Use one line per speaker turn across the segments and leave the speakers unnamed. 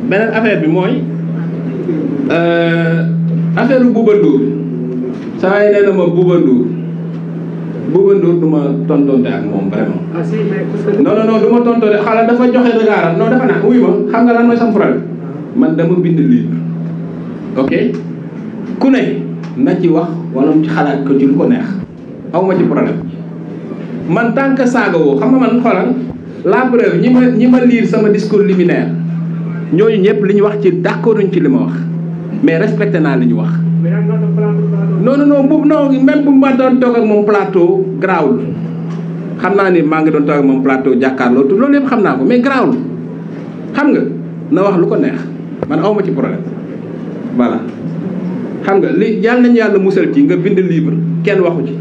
beneen affaire bi mooy affaire Bouba Ndour saa yi nee na ma Bouba Ndour du ma tontonte ak moom vraiment. non du ma tontonte xala dafa joxe regard non dafa naa wuy ma xam nga lan mooy sama problème man dama bind livre ok ku ne na ci wax wala mu ci xalaat ko ci lu ko neex aw ma ci problème man tant que saaga woo xam nga man xoolal la preuve ñi ma lire sama discours liminaire ñooñu ñëpp li ñu wax ci d'accorduñ ci li ma wax mais respecté naa li ñu wax. non boobu non même bu ma doon toog ak moom plateau garaawul xam naa ni maa ngi doon toog ak moom plateau jàkkaarloo loolu yëpp xam naa ko mais garaawul xam nga na wax lu ko neex man aw ma ci problème voilà. xam nga li yàlla nañu yàlla musal ci nga bind livre kenn waxu ci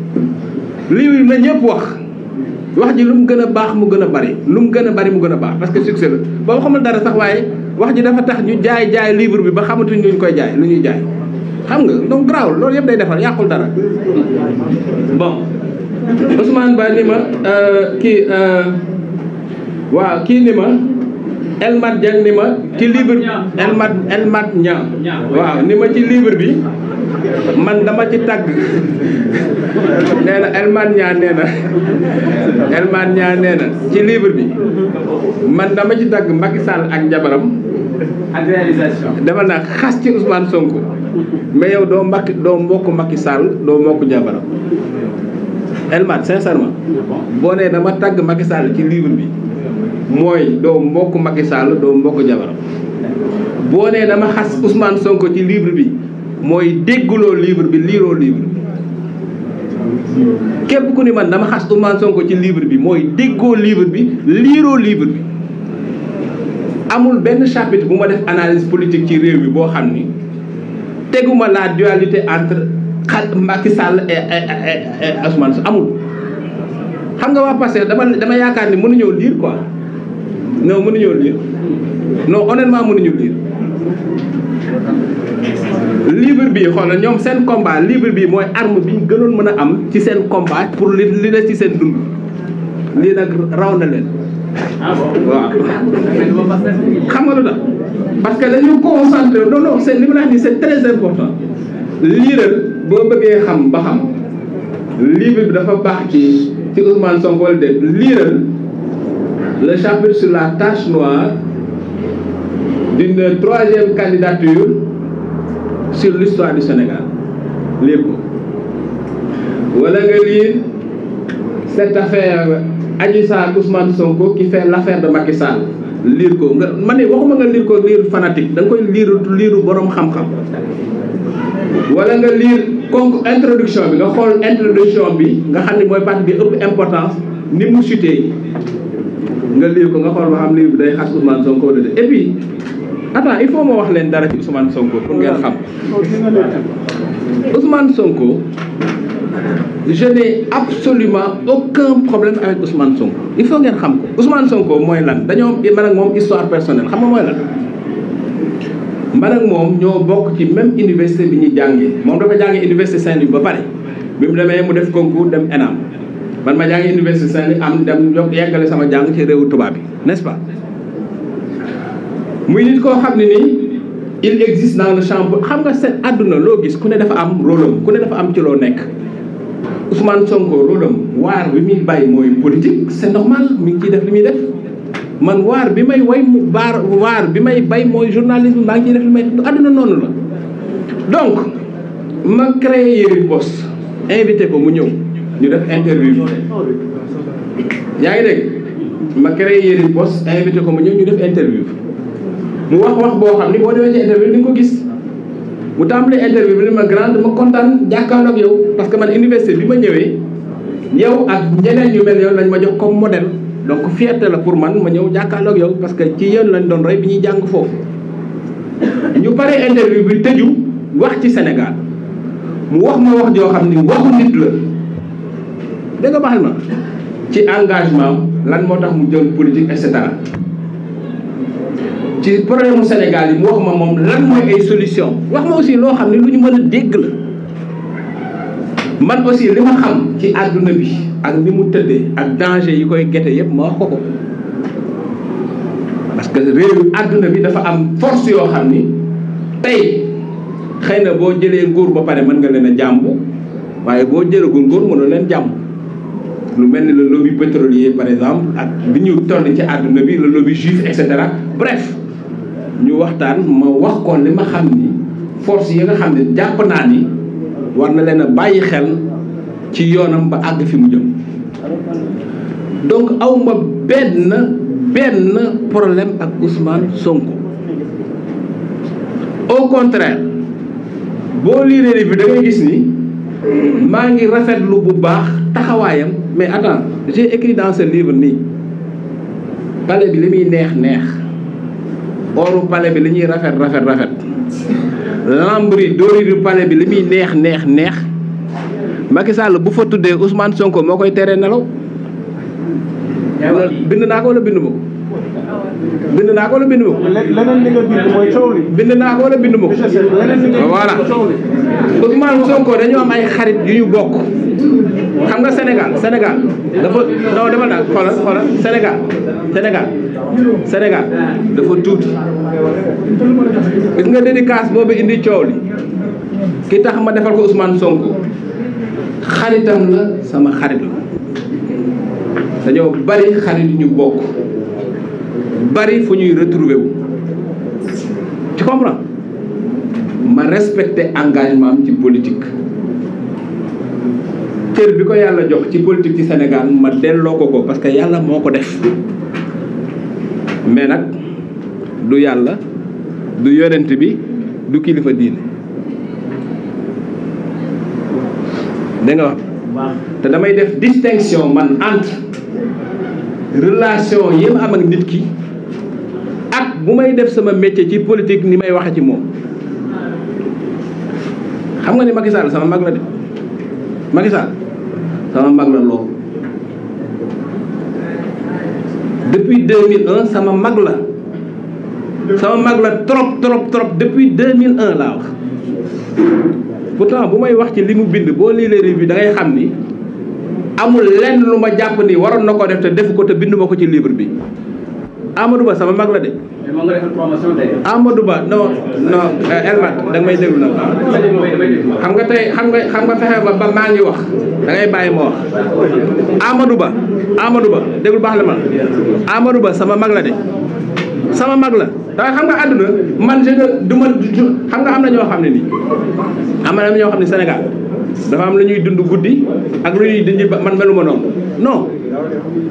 livre na ñëpp wax ji lu mu gën a baax mu gën a bari lu mu gën a bari mu gën a baax parce que succès la ba xamul dara sax waaye wax ji dafa tax ñu jaay livre bi ba xamatuñ luñ koy jaay lu ñuy jaay xam nga donc garaawul loolu yëpp day defar yàqul dara. bon Ousmane Ba ni ma kii ni ma Elmat Dieng ni ma ci livre Elmat Niang waaw ni ma ci livre bi man dama ci tàgg nee na Elmat Niang nee na ci livre bi man dama ci tàgg Macky Sall ak jabaram ak réalisation dama naa xas ci Ousmane Sonko mais yow doo mbokk Macky Sall doo mbokk jabaram Elmat sincèrement boo nee dama tàgg Macky Sall ci livre bi mooy doo mbokk Macky Sall doo mbokk jabaram boo nee dama xas Ousmane Sonko ci livre bi mooy dégguloo livre bi liiroo livre bi képp ku ni man dama xas Ousmane Sonko ci livre bi mooy déggoo livre bi liiroo livre bi amul benn chapitre bu ma def analyse politique ci réew mi boo xam ni teguma la dualité entre Macky Sall et Ousmane Sonko amul. xam nga waa Pastef dama yaakaar ni mënuñoo lire quoi non mënuñoo lire non honnêtement mënuñu lire livre bi xoolal ñoom seen combat livre bi mooy arme bi ñu gënoon mën a am ci seen combat pour li des ci seen dund lii nag raw na leen. waaw xam nga lu tax parce que dañu concentré non c'est li ma la wax nii c'est très important liiral boo bëggee xam ba xam livre bi dafa baax ci Ousmane Sonko wala déet liiral le chapitre sur la tache noire d'une troisième candidature sur l'histoire du Sénégal lire ko wala nga lire cette affaire Adji Sarr Ousmane Sonko qui fait l'affaire de Macky Sall lire ko nga ma ne waxuma nga lire ko lire fanatique da nga koy lire borom xam-xam wala nga lire comme introduction bi nga xool introduction bi nga xam ne mooy partie bi ëpp importance ni mu chuté nga lire ko nga xool ba xam livre bi day xas Ousmane Sonko wala et puis attends il faut ma wax leen dara ci Ousmane Sonko pour ngeen xam Ousmane Sonko je n'ai absolument aucun problème avec Ousmane Sonko il faut ngeen xam ko Ousmane Sonko mooy lan dañoo man ak moom histoire personnelle xam nga mooy lan man ak moom ñoo bokk ci même université bi ñu jàngee moom dafa jàngee université Saint-Louis ba pare bi mu demee mu def concours dem ENAM man ma jàngee université Saint-Louis am dem yeggale sama jàng ci réewu tubaab bi n'est-ce pas muy nit koo xam ne nii il existe dans le champ xam nga seen àdduna loo gis ku ne dafa am rôle am ku ne dafa am ci loo nekk Ousmane Sonko rôle am waar bi muy bàyyi mooy politique c'est normal mi ngi ciy def li muy def man waar bi may way mu waar bi may bay mooy journalisme maa ngi ciy def li may àdduna noonu la donc ma créé Yéri Post invité ko mu ñëw ñu def interview yaa ngi dégg ma créé Yéri Post invité ko mu ñëw ñu def interview mu wax boo xam ni boo demee ci interview di nga ko gis mu tàmbalee interview bi ni ma grande ma kontaan jàkkaarloog yow parce que man université bi ma ñëwee yow ak ñeneen ñu mel yow lañ ma jox comme modèle donc fierté la pour man ma ñëw jàkkaarloog yow parce que ci yéen lañ doon roy bi ñuy jàng foofu ñu paree interview bi tëju wax ci Sénégal mu wax ma wax joo xam ni waxu nit la dégg nga baxal ma ci engagement lan moo tax mu jël politique et cetera ci problème mu Sénégal yi mu wax ma moom lan mooy ay solution wax ma aussi loo xam ne lu ñu mën a dégg la man aussi li ma xam ci àdduna bi ak ni mu tëddee ak danger yi koy gete yëpp ma wax ko parce que réew àdduna bi dafa am force yoo xam ni tey xëy na boo jëlee nguur ba pare mën nga leen a jàmb waaye boo jëlagul nguur mënoo leen jàmb lu mel ni le lobby pétrolier par exemple ak bi ñu toll ci àdduna bi le lobby juif et cetera bref ñu waxtaan ma wax ko li ma xam ni force yi nga xam ne jàpp naa ni war na leen a bàyyi xel ci yoonam ba àgg fi mu jëm donc awma benn problème ak Ousmane Sonko au contraire boo liiree bi da ngay gis ni maa ngi rafetlu bu baax taxawaayam mais attends j'ai écrit dans ce livre nii palais bi li muy neex oru palais bi li ñuy rafet lambri dóoridu palais bi li muy neex Macky Sall bu fa tuddee Ousmane Sonko moo koy teree nelaw bind naa ko wala bind ma ko bind naa ko wala bind ma ko
leneen li nga bind mooy coow li
bind naa ko wala bind ma ko voilà Ousmane Sonko dañu am ay xarit yu ñu bokk xam nga Sénégal dafa non demal naa xoolal Sénégal dafa tuuti gis nga dédicace boobu indi coow li ki tax ma defal ko Ousmane Sonko xaritam la sama xarit la dañoo bari xarit yu ñu bokk bari fu ñuy retrouver wu tu comprends ma respecté engagement am ci politique cër bi ko yàlla jox ci politique ci Sénégal ma delloo ko parce que yàlla moo ko def mais nag du yàlla du yonent bi du kilifa diine da nga wax te damay def distinction man entre relation yi ma am ak nit ki ak bu may def sama métier ci politique ni may waxe ci moom xam nga ni Macky Sall sama mag la de Macky Sall sama mag la lool depuis 2001 sama mag la trop depuis 2001 laa wax pourtant bu may wax ci li mu bind boo lii lee bi da ngay xam ni amul lenn lu ma jàpp ni waroon na ko def te defu ko te bindu ma ko ci livre bi Amadou Ba sama mag la de. Amadou Ba non Elmat da nga may déglu nag xam nga tey xam nga fexe ba maa ngi wax da ngay bàyyi ma wax Amadou Ba déglu baax la ma Amadou Ba sama mag la de sama mag la da xam nga àdduna man du ma xam nga am na ñoo xam ne nii am na ñoo xam ne Sénégal dafa am lu ñuy dund guddi ak lu ñuy dindi man meluma noonu non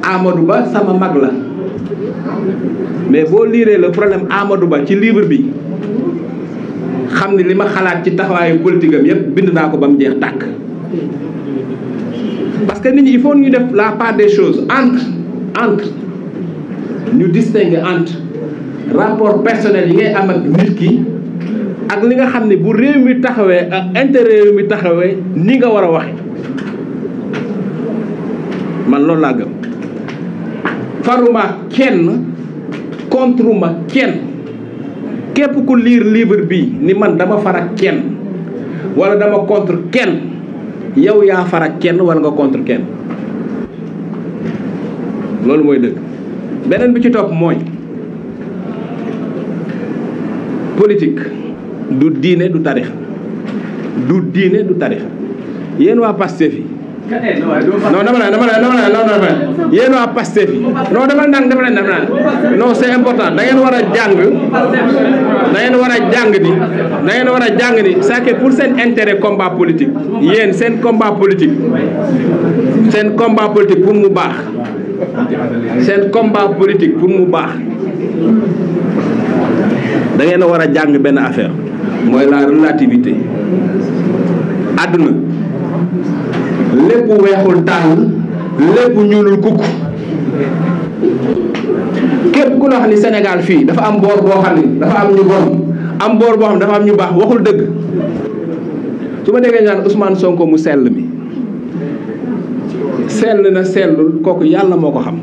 Amadou Ba sama mag la mais boo liiree le problème Amadou Ba ci livre bi xam ni li ma xalaat ci taxawaayu politique am yépp bind naa ko ba mu jeex tàkk parce que nit ñi il faut ñu def la part des choses entre ñu distinguer entre rapport personnel yi ngay am ak nit ki ak li nga xam ne bu réew mi taxawee ak intérêt réew mi taxawee ni nga war a waxe man loolu laa gëm faruma kenn contre ma kenn képp ku lire livre bi ni man dama farak kenn wala dama contre kenn yow yaa farak kenn wala nga contre kenn loolu mooy dëgg beneen bi ci topp mooy politique du diine du tarixa yéen waa Pastef yi non dama yéen waa Pastef yi non dama non c'est important da ngeen war a jàng ni c'est pour seen intérêt combat politique yéen seen combat politique pour mu baax da ngeen a war a jàng benn affaire mooy la relativité àdduna lépp weexul tàll lépp ñuulul kukk képp ku la wax ni Sénégal fii dafa am boor boo xam ni dafa am ñu bon am boor boo xam dafa am ñu baax waxul dëgg su ma déggee naan Ousmane Sonko mu sell mi sell na sellul kooku yàlla moo ko xam